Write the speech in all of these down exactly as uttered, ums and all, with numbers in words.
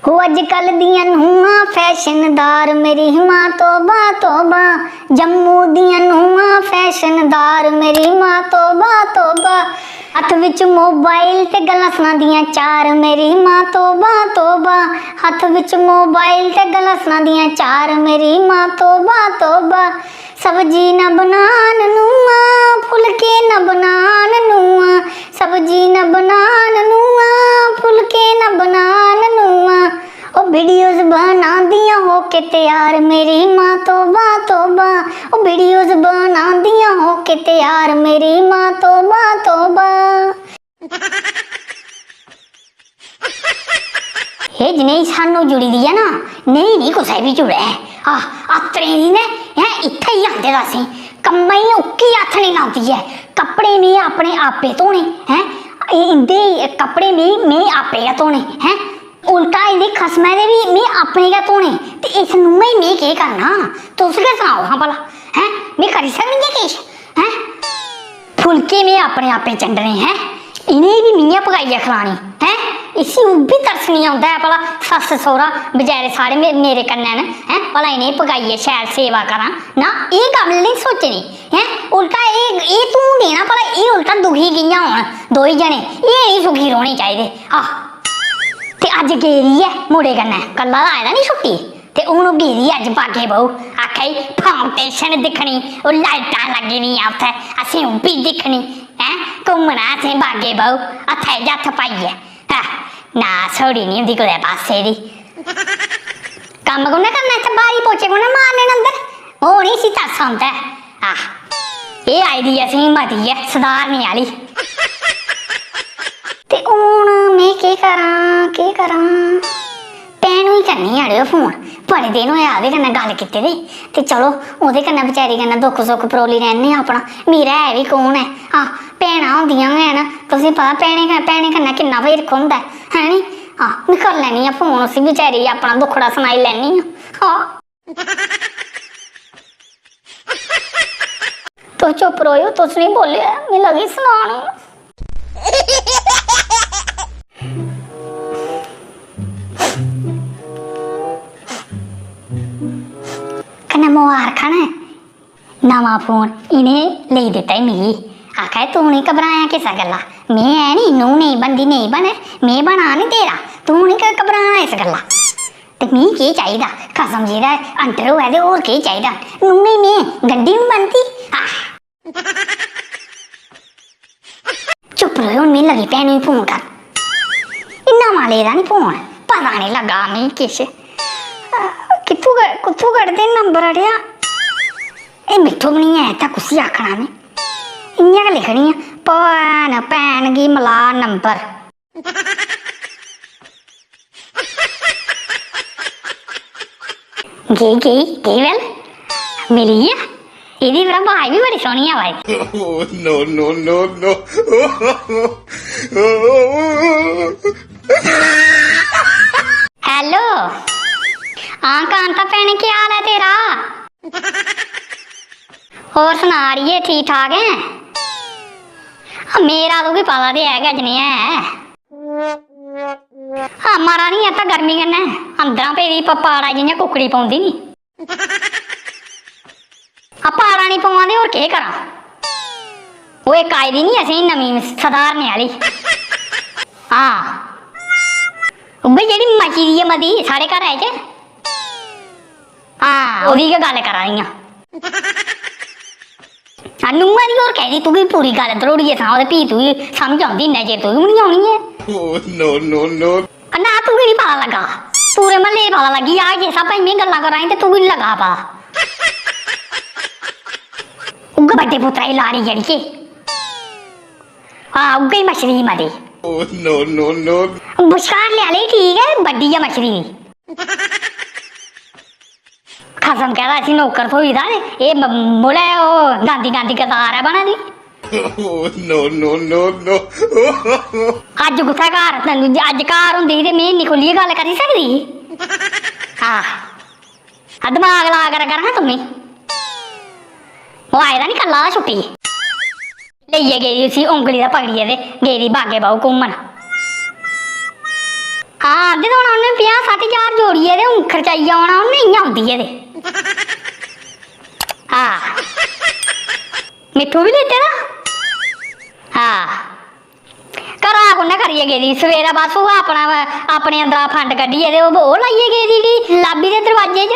हो अजकल दियां नूहां फैशनदार, मेरी मां तोबा तोबा। जम्मू दियां नूहां फैशनदार, मेरी मां तोबा तोबा। हत्थ विच मोबाइल ते गल्लां सनांदियां चार, मेरी मां तोबा तोबा। हत्थ विच मोबाइल ते गल्लां सनांदियां चार, मेरी मां तोबा तोबा। सब्जी ना बनान नूआ, फुलके ना बनान नूआ। सब्जी ना बनान नूआ, फुलके ना बनान नूआ। ओ वीडियोज़ बनांदियां हो के तैयार, मेरी मां तोबा तोबा। ओ वीडियोज़ बनांदियां हो के तैयार, मेरी मां तोबा तोबा। हे जनेही सानू जुड़ी दी ऐ ना, नेही निं कुसै बी जुड़ै। आह, अत्तरें दी ने, हैं, इत्थै ही आंदे दा असें। कम्मै गी उक्की हत्थ निं लांदी ऐ। कपड़े में अपने आपे धोने, हैं? एह् इं'दे कपड़े में, में आपे गै धोने, हैं? उल्टा इं'दे खसमै दे बी में अपने गै धोने। ते इस नूहै गी में केह् करना? तुस गै सनाओ हां भला, हैं? में करी सकनी आं किश, हैं? फुलके में अपने आपे चंडने, हैं? इ'नें बी मियां पकाइयै खलानी, हैं? इसी ओह् बी तरस निं औंदा ऐ भला, सस्स सौह्रा बचैरे सारे मे-, मेरे कन्नै न, हैं? भला इ'नें पकाइयै शैल सेवा करां। ना, एह् गल्ल निं सोचनी, हैं? उल्टा एह्, एह् तूं देना भला, एह् उल्टा दुखी कि'यां होन दोई जने? एह् निं सुखी रौह्ने चाहिदे। आह, ते अज्ज गेदी ऐ मुड़े कन्नै, कल्ला दा आए दा निं छुट्टी। ते हून ओह् गेदी अज्ज बागे बहू, आखा दी foundation दिक्खनी, ओह् लाइटां लग्गी दियां उत्थै, असें ओह् बी दिक्खनी, हैं? घूमना असें बागे बहू, हत्थै च हत्थ पाइयै। हैं, ना सौड़ी निं होंदी कुतै पासै दी। कम्म कु'न्नै करना इत्थै, ब्हारी पोचे कु'न्नै मारने न अंदर? ओह् निं इसी तरस औंदा ऐ। आह, एह् आई दी असेंगी मती ऐ सधारने आह्ली। ते हून में केह् करां, केह् करां? भैनू गी करनी आं अड़ेओ फोन, बड़े दिन होए ओह्दे कन्नै गल्ल कीते दे। ते चलो, ओह्दे कन्नै बचैरी कन्नै दुक्ख सुक्ख परोली लैन्ने आं अपना। मेरा है बी कौन ऐ? आह, भैनां होंदियां गै न, तुसेंगी पता भैनें कन्नै, भैनें कन्नै किन्ना हिरख होंदा ऐ, है नी? आह, में करी लैन्नी आं फोन उसी बचैरी गी, अपना दुक्खड़ा सनाई लैन्नी आं। आह। तुस चुप र'वो, तुस निं बोल्लेओ, में लगी सनान। कन्नै मबारखां न, नमां फोन इ'नें लेई दित्ता ई मिगी। आखा दे, "तूं निं घबरायां किसै गल्ला, में ऐ नी, नूंह् नेईं बनदी, नेईं बनै, में बना नी तेरा, तूं निं घ-, घबराना इस गल्ला।" ते मी केह् चाहिदा? खसम जेह्दा अंडर होऐ ते होर केह् चाहिदा? नूंह् नेईं में गंढी बी बनदी। आह। चुप र'वो, हून मी लगी भैनू गी फोन कर। इन्ना मां लेदा नी फोन, पता नी लग्गा मी किश। कित्थू क-, कुत्थू कड्ढदे नंबर अड़ेआ? एह् मिट्ठू बी निं ऐ इत्थै, कुसी आखना में? इ'यां गै लिखनी आं, भैन, भैन गी मला नंबर। गेई, गेई, गेई वैल? मिली गेआ? एह्दी भला अवाज बी बड़ी सोह्नी आवा दी। Oh, no, no, no, no। Hello। हां कांता भैने, केह् हाल ऐ तेरा? होर सना अड़िये, ठीक ठाक ऐं? मेरा तुगी पता ते है गै जनेहा ऐ। हां, मरा नी ऐ तां गर्मी कन्नै, अंदरा पेदी प-, पाड़ा जि'यां कुक्कड़ी पौंदी नी। आ पाड़ा नी पौंदा ते होर केह् करां? ओह् इक आई दी नी असेंगी नमीं सधारने आह्ली। हां, उ'ऐ जेह्ड़ी मची दी ऐ मती साढ़े घरै च। हां, ओह्दी गै गल्ल करा दी आं। आ, नूंहा दी होर कैह्दी? तुगी पूरी गल्ल धरोड़ियै सनाओ ते फ्ही तुगी समझ औंदी, इन्ने चिर तुगी बी निं औनी ऐ। Oh, no, no, no। आ, ना, तुगी निं पता लग्गा। पूरे म्हल्ले गी पता लग्गी गेआ जे सब भाई में गल्लां करा दी ते तुगी निं लग्गा पता। उ'ऐ बड्डे पुत्तरा दी लाड़ी जेह्ड़ी के। हां, उ'ऐ ही मछली ही मती। Oh, no, no, no। बश्कार लेआ लेई ठीक ऐ, बड्डी गै मछली ही। खसम कैह्दा इसी नौकर थ्होई दा ते एह् म-, मुलै ओह् गांदी गांदी गतार ऐ बना दी। Oh, no, no, no, no। अज्ज कुत्थै घर, अज्ज घर होंदी ही ते में इन्नी खु'ल्लियै गल्ल करी सकदी ही। आह, आ दमाग ला कर कर हां तुम्मी। ओह् आए दा नी कल्ला दा छुट्टी। लेइयै गेदी उसी उंगली दा पकड़ियै ते गेदी बागे बाहू घूमन। हां, अद्धे धोना उन्नै पंजाह् सट्ठ खर्चाइयै औना उ'न्नै, इ'यां औंदी ऐ ते। हां। मिट्ठू बी लेते दा? हां। घरा कु'न्नै करियै गेदी? सवेरै बस ओह् अपना, अपने अंदरा फंड कड्ढियै ते ओह्, ओह् लाइयै गेदी उठी लाबी दे दरोआजे च।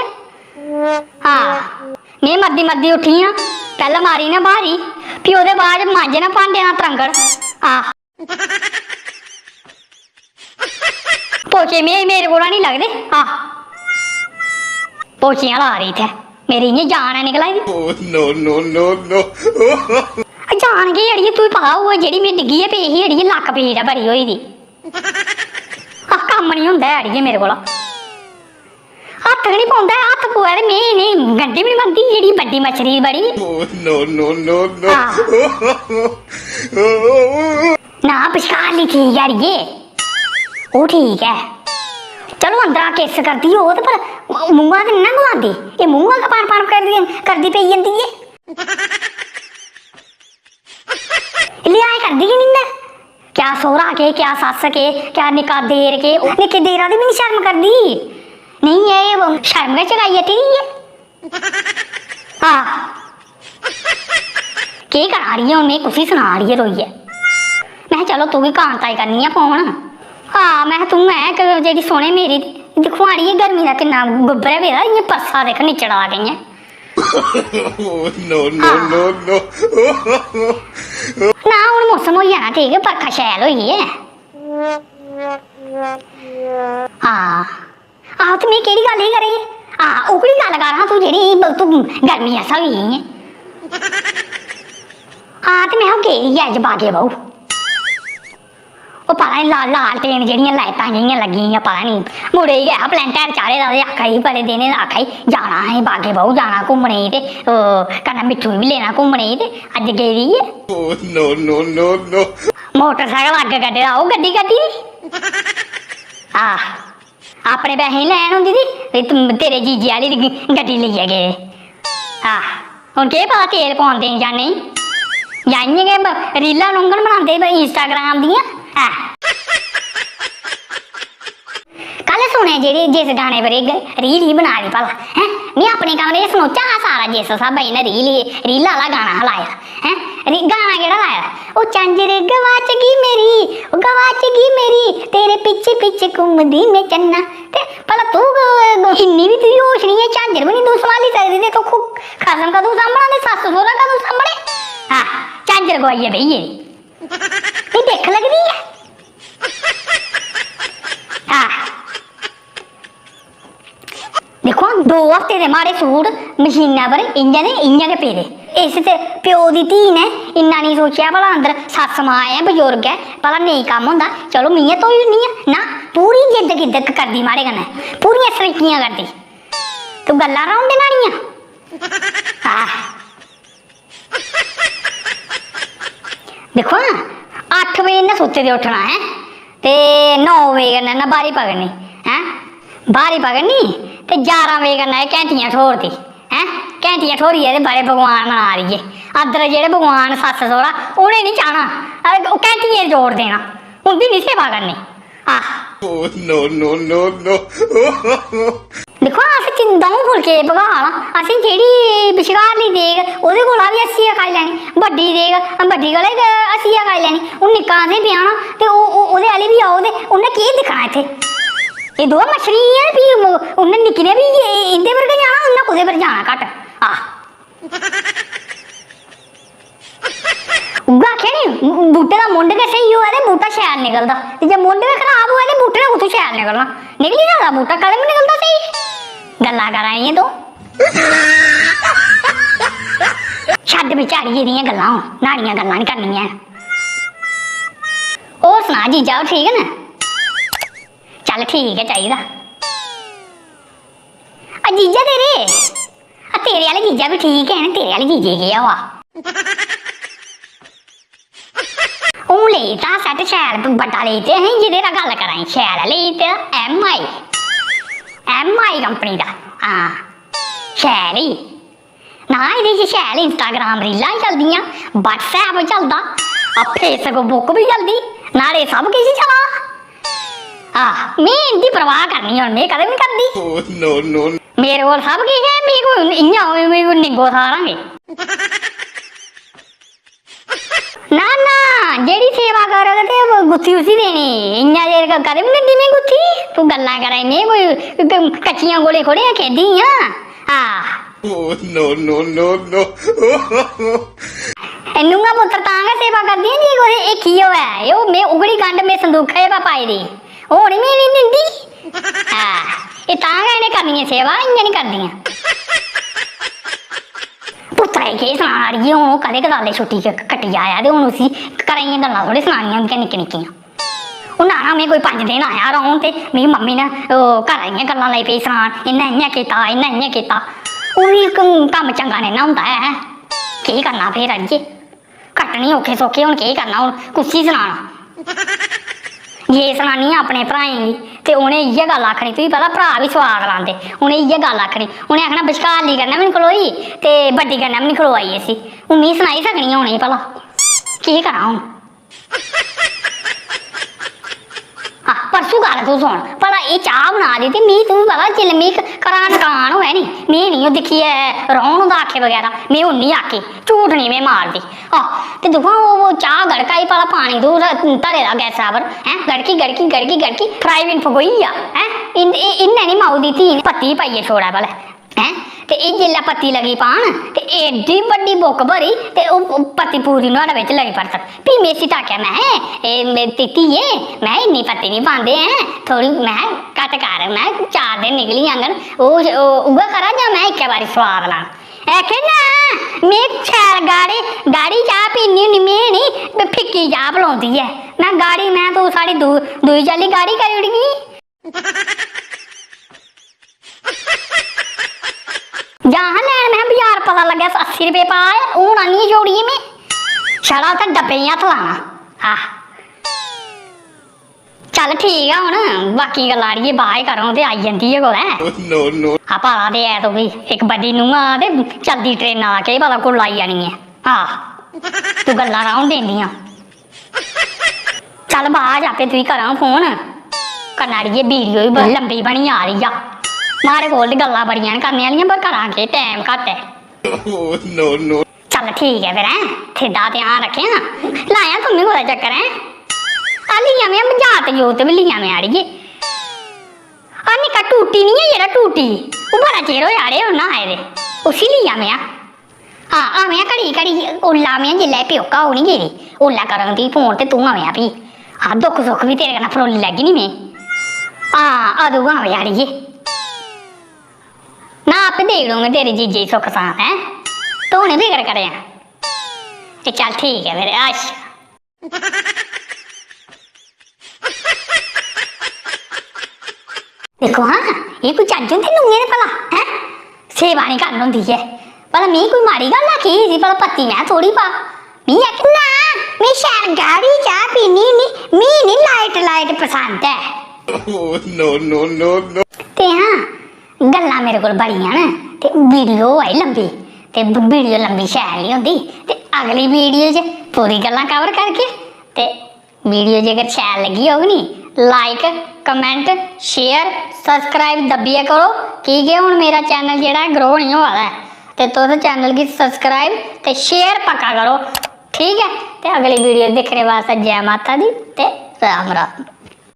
हां। में मरदी मरदी उट्ठी आं, पैह्लें मारी ना ब्हारी, फ्ही ओह्दे बाद मांजे ना भांडे ना त्रंगड़। हां। पोचे में, मेरे कोला निं लगदे। आह, पोचियां ला दी इत्थै। मेरी इ'यां जान ऐ निकला दी। Oh, no, no, no, no। जान केह् अड़िये, तुगी पता होऐ जेह्ड़ी में डिग्गियै पेई ही अड़िये, लक्क पीड़ ऐ बड़ी होई दी। आह, कम्म निं होंदा ऐ अड़िये मेरे कोला। हत्थ गै निं पौंदा ऐ, हत्थ पवै ते में इ'नें गंढी बी निं बनदी, जेह्ड़ी बड्डी मच्छरी दी बड़ी। Oh, no, no, no, no। हां। ना, बश्कार ली ठीक ऐ अड़िये, ओह् ठीक ऐ। चलो, अंदरा किस करदी होग ते पर मुंहा ते निं ना गलांदी, एह् मुंहा गै पान पान करदी, करदी पेई जंदी ऐ। लिहाज करदी गै निं ना। क्या सौह्रा केह्, क्या सस्स केह्, क्या निक्का देर केह्, निक्के देरा दी बी निं शर्म करदी। नेईं, एह् शर्म गै चकाई हटी दी ऐ। हां। केह् करां अड़िये, हून में कुसी सनां अड़िये रोइयै। में चलो तुगी कांताई करनी ऐ फोन। हां, में तूं ऐ इक जेह्ड़ी सुने मेरी। दिक्खो अड़िये, गर्मी दा किन्ना गुब्बरा पेदा, इ'यां परसा दिक्ख निचड़ा दा कि'यां। Oh, no, no, no, no। ना, हून मौसम होई जाना ठीक, बरखा शैल होई गेई ऐ। हां। आहो, ते में केह्ड़ी गल्ल ही करै? हां, ओह्कड़ी गल्ल कर हां तूं, जेह्ड़ी ब-, तूं गर्मी ऐसा होई गेई ऐ। हां, ते में ओह् गेदी ऐ अज्ज बागे बाहू। ओह् पता निं ला-, लालटेन जेह्ड़ियां लाइटां जेहियां लग्गी दियां, पता निं मुड़े गी गै हा पलैंटर चाढ़े दा ते आखा दी बड़े दिनें दा आखा दी जाना असें बागे बाहू जाना घूमने गी ते, ओह्, कन्नै मिट्ठू गी बी लेना घूमने गी ते अज्ज गेदी ऐ। Oh, no, no, no, no। Motorcycle अग्ग कड्ढे दा, ओह् गड्डी कड्ढी दी। आह। अपने पैसे निं लैन होंदी दी, ते तूं, तेरे जीजे आह्ली दी ग-, गड्डी लेइयै गेदे। आह, हून केह् पता तेल पौंदे जां नेईं, जां इ'यां गै ब-, रीलां लुंगन बनांदे ब-, Instagram दियां। आह। कल सुनेआ जेह्ड़े, जिस गाने पर एह् ग-, रील ही बना दी भला, हैं? में अपने कमरे च सनोचा हा सारा, जिस स्हाबै इ'नें रील, रील आह्ला गाना हा लाए दा। हैं? री-, गाना केह्ड़ा लाए दा? "ओ झांजर गवाच गई मेरी, ओ गवाच गई मेरी, तेरे पीछे पीछे घूमदी में चन्ना।" ते भला तू ग-, इन्नी बी तुगी होश निं ऐ, झांजर बी निं तू संभाली सकदी ते तू खु-, खसम कदूं सांभना ते सस्स सौह्रा कदूं सांभने? हां, झांजर गोआइयै बेही गेदी। एह् दिक्ख लगदी ऐ। हां। दिक्खो हां, दो हफ्ते दे माड़े सूट मशीना पर इ'यां दे इ'यां गै पेदे। इस ते प्यो दी धी ने इन्ना निं सोचेआ भला अंदर सस्स मां ऐ, बजुर्ग ऐ, भला नेईं कम्म होंदा, चलो में गै धोई ओड़नी आं। ना, पूरी जिद्द गिद्द करदी माड़े कन्नै, पूरियां सरीकियां करदी। तूं गल्लां रौह्न दे न्हाड़ियां। आह। दिक्खो हां, अट्ठ बजे इ'न्नै सुत्ते दे उट्ठना ऐ ते नौ बजे कन्नै इ'न्नै ब्हारी पकड़नी, हैं? ब्हारी पकड़नी ते ञारां बजे कन्नै एह् घैंटियां ठोरदी, हैं? घैंटियां ठोरियै ते बड़े भगवान मना दी ऐ। अदर जेह्ड़े भगवान, सस्स सौह्रा, उ'नें निं चाह्ना, अ, ओह् घैंटियें जोर देना, उं'दी निं सेवा करनी। आह। Oh, no, no, no, no। दिक्खो, अस चिं-, द'ऊं फुलके भगाऽ ना, असें जेह्ड़ी बश्कार ली देग, ओह्दे कोला बी हस्सियै खाई लैनी। बड्डी देग, बड्डी कोला बी हस्सियै खाई लैनी। हून निक्का असें पजाना, ते ओह्, ओह्, ओह्दे आह्ली बी औग, ते उन्नै केह् दिक्खना इत्थै? एह् दोऐ मच्छलियां न, फ्ही ओह्, उन्नै निक्की ने बी ए-, इं'दे पर गै जाना, उन्नै कुसै पर जाना घट्ट? आह। उ'ऐ आखेआ नी, बूह्टे दा मुंढ गै स्हेई होऐ ते बूह्टा शैल निकलदा, ते जे मुंढ गै खराब होऐ ते बूह्टे दा कुत्थूं शैल निकलना? निकली सकदा बूह्टा, कदें बी निकलदा स्हेई। गल्लां करा दियां तूं। छड्ड, बिच अड़िये दियां गल्लां होन, न्हाड़ियां गल्लां निं करनियां हैन। होर सना जीजा, होर ठीक न? चल, ठीक गै चाहिदा। आ जीजा तेरे, आ तेरे आह्ले जीजा बी ठीक हैन, तेरे आह्ले जीजे केह् होआ? हून लेई दित्ता सैट शैल बड्डा लेई दित्ता असें, जेह्दे रा गल्ल करां, शैल लेई दित्ता, M I, M I company दा। हां, शैल ही। ना, एह्दे च शैल Instagram रीलां बी चलदियां, WhatsApp चलदा, आ, Facebook बी चलदी, नाले सब किश चला दा। आह, में इंदी परवाह करनी हून, में कदें बी निं करदी। Oh, no, no। मेरे कोल सब किश ऐ, मी कोई इ'यां होए, मी कोई निंगो थारां गै। ना, ना, जेह्ड़ी सेवा करग ते ओह् गुत्थी उसी देनी। इ'यां जे क-, कदें बी निं दिंदी में गुत्थी। तूं गल्लां करा दी, में कोई क-, कच्चियां गोलियां थोह्ड़े खेदी आं। आह। Oh, no, no, no, no। एह् नूंहां पुत्तर तां गै सेवा करदियां जे कुसै हिक्खी होऐ। एह् ओह् में उगड़ी गंढ में संदूखै च पाई दी। ओह् निं में निं दिंदी। हां, एह् तां गै इ'नें करनी ऐ सेवा, इ'यां निं करदियां। पुत्तरै गी केह् सनां अड़िये, हून ओह् कदें कदालें छुट्टी क-, कट्टी आया ते हून उसी घरै दियां गल्लां थोह्ड़े सनानियां होंदियां निक्कियां निक्कियां। हून आना में कोई पंज दिन आया रौह्न ते मिगी मम्मी ने ओह् घरै दियां गल्लां लगी पेई सनान, इ'न्नै इ'यां कीता, इ'न्नै इ'यां कीता। ओह् बी क-, कम्म चंगा नेईं ना होंदा ऐ। केह् करना फिर अड़िये? कट्टनी औखे सौखे, हून केह् करना, हून कुसी सनाना? जे सनानी आं अपने भ्राएं गी ते उ'नें इ'यै गल्ल आखनी, तुगी पता भ्राऽ बी सोआद लांदे, उ'नें इ'यै गल्ल आखनी, उ'नें आखना बश्कारली कन्नै बी निं खलोई ते बड्डी कन्नै बी निं खलोआई इसी। हून में सनाई सकनी आं उ'नेंगी भला केह् करां हून? आह, परसों गल्ल तूं सुन, भला एह् चाह् बना दी ते मी, तूं पता, जिसलै मी घरा टकान होऐ नी, में निं ओह् दिक्खियै रौह्न होंदा आक्खे बगैरा, में उन्नी आक्खी, झूठ निं में मारदी। आह, ते दिक्खो हां, ओह्, ओह् चाह् गड़का दी, भला पानी तूं र-, धरे दा गैसा पर, हैं? गड़की, गड़की, गड़की, गड़की, fry pan फकोई गेआ, हैं? इन-, ए-, इन्नै निं माऊ दी धी ने पत्ती पाइयै छोड़ै भला। हैं? ते एह् जिसलै पत्ती लगी पान, ते एड्डी बड्डी बुक भरी, ते ओह्, ओह् पत्ती पूरी नुहाड़े बिच लगी परतन। फ्ही में इसी टाकेआ, महैं, "एह् मे-, धी-, धीए, महैं, इन्नी पत्ती निं पांदे हैं, थोह्ड़ी, महैं, घट्ट कर, महैं, चार दिन निकली जाङन, ओह्, ओह्, उ'ऐ खरा जां महैं इक्कै बारी सोआद लां?" आखै, "ना, में शैल गाढ़ी, गाढ़ी चाह् पीनी होन्नी, में निं फिक्की चाह् पलोंदी ऐ।" महैं, "गाढ़ी, महैं, तूं साढ़ी दू-, दूई चाल्ली गाढ़ी करी ओड़गी।" जां हां लैन, महैं, बजार पता लग्गेआ अस्सी रपेऽ पाऽ ऐ, हून आह्नियै छोड़ी में। छड़ा उत्थै डब्बें गी हत्थ लाना। आह। चल ठीक ऐ हून, बाकी गल्लां अड़िये बाद च करो ते आई जंदी ऐ कुतै। No, no। आ पता ते ऐ तुगी, इक बड्डी नूंह् आ ते चलदी ट्रेना दा केह् पता कुसलै आई जानी ऐ। आह। तूं गल्लां रौह्न देनियां। चल बाज, आपे तुगी करां फोन। कन्नै अड़िये वीडियो बी बड़ी लंबी बनी जा दी आ। मारे कोल ते गल्लां बड़ियां न करने आह्लियां, पर करां केह्, टैम घट्ट ऐ। Oh, no, no। चल ठीक ऐ फिर, हैं? थिद्दा ध्यान रक्खेआं। लायां तुम्मी कुतै चक्कर, हैं? आ लियां में मजाक जूत बी लियां में अड़िये। आ निक्का टूटी निं ऐ जेह्ड़ा टूटी, ओह् बड़ा चिर होआ अड़े उन्ना आए दे। उसी लियां में आ। हां, आवेआं घड़ी घड़ी, उल्लै आवेआं जिल्लै प्योका होग निं गेदी, उल्लै करां तुगी फोन ते तूं आवेआं फ्ही। हां, दुक्ख सुक्ख बी तेरे कन्नै फरोली लैगी निं में। हां, अदूं गै आवेआं अड़िये। ना, आपे देई ओड़ङ में तेरे जीजे गी सुख सांत, हैं? तूं निं फिकर करेआं। ते चल ठीक ऐ फिर, अच्छा। दिक्खो हां, एह् कोई चज्ज होंदे नूंहें दे भला, हैं? सेवा निं करन होंदी ऐ। भला में कोई माड़ी गल्ल आखी ही इसी, भला पत्ती में थोह्ड़ी पा। में आखेआ, "ना, में शैल गाढ़ी चाह् पीनी होन्नी, मी निं light light पसंद ऐ।" Oh, no, no, no, no। ते हां, गल्लां मेरे कोल बड़ियां न, ते वीडियो होआ दी लंबी, ते वीडियो लंबी शैल निं होंदी, ते अगली वीडियो च पूरी गल्लां cover करगे। ते वीडियो जेकर शैल लग्गी होग नी, like, comment, share, subscribe दब्बियै करो, की के हून मेरा channel जेह्ड़ा ऐ grow निं होआ दा ऐ, ते तुस channel गी subscribe ते share पक्का करो, ठीक ऐ? ते अगली वीडियो दिक्खने बास्तै जै माता दी ते राम राम।